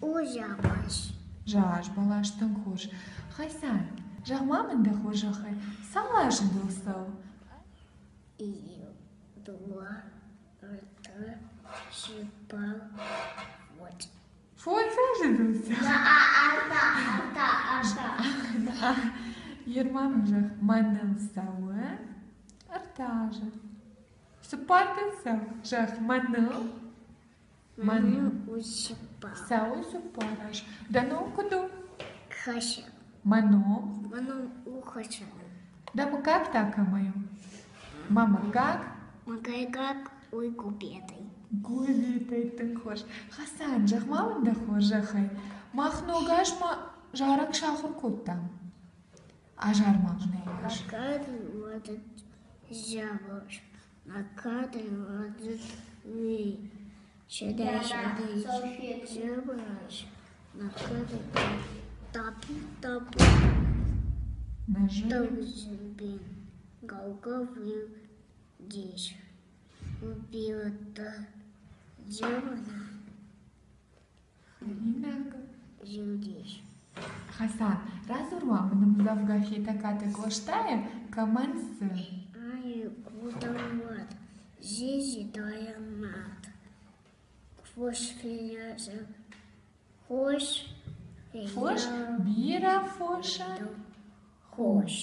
У зӕбӕс. Заз бӕлас тынг хорз. Хасан, зӕгъ-ма мын дӕ хорзӕхӕй, цал азы дыл цӕуы? Иу, дыууӕ, ӕртӕ, цыппар, фондз. Фондз азы дыл цӕуы? Ӕртӕ, ӕртӕ, ӕртӕ. Ерма мын зӕгъ, мӕныл цӕуы ӕртӕ азы. Цыппар дын цӕуы? Зӕгъ, мӕныл. Мӕныл у цыппар. Цӕуы цыппар азы. Дӕ ном куыд у? Хасан. Мӕ ном? Мӕ ном у Хасан. Дӕ мыггаг та кӕмӕй у? Мӕ мыггаг? Мыггаг уый Гуыбетӕй. Гуыбетӕй тынг хорз. Хасан, зӕгъ-ма мын дӕ хорзӕхӕй, мах ног азмӕ зарӕг сахуыр кодтам? Азар-ма мын ӕй ӕз. Хасан, радзур-ма мын ӕмдзӕвгӕ Хетӕгкаты Къостайы «Кӕмӕн цы?» Фос, бирӕ фосӕн Хос.